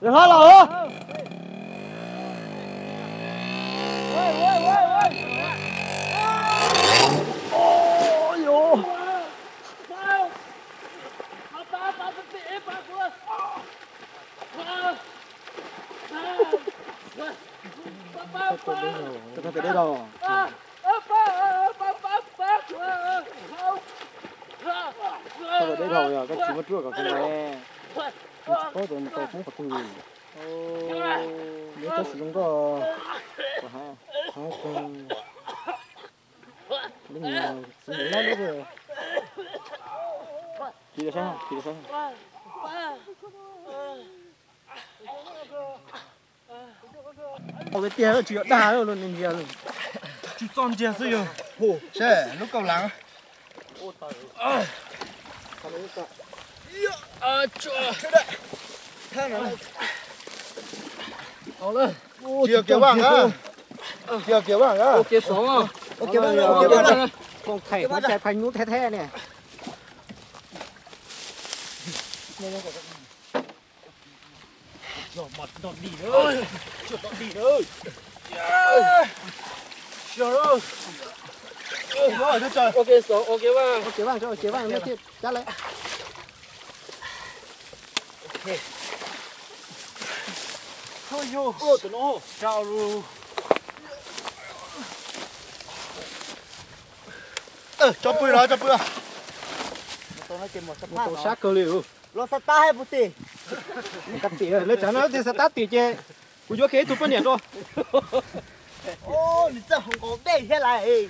Lawv hla los. Koj tau deb dhau, koj tsis muab ruaj kom koj ne. Tsis paub tias mus tau poob qhov twg li. Neb tab sis zoo nkauj. Lub txiv ntev lab lub. Kis saib, kis saib. Tiag tiag tsis yog dag, nws ntiag. Tsis txo ntiag xwb yog. Saib lub kaus lam. Tsis yog kiav vaj, tsis yog kiav vaj. Foom thaim no cais phais nyub theb theb ne. Ua kiav vaj, ua kiav vaj, nej thiaj cab lawm. Tso pw los, tso pw. Tau sab kawg li. Los xav tab hais puas tim? Lawv tsav no tias xav tab tim ces kuv yuav kiag ib tug poj niam rau. Nws txawj hau nkaus dej thiab lais.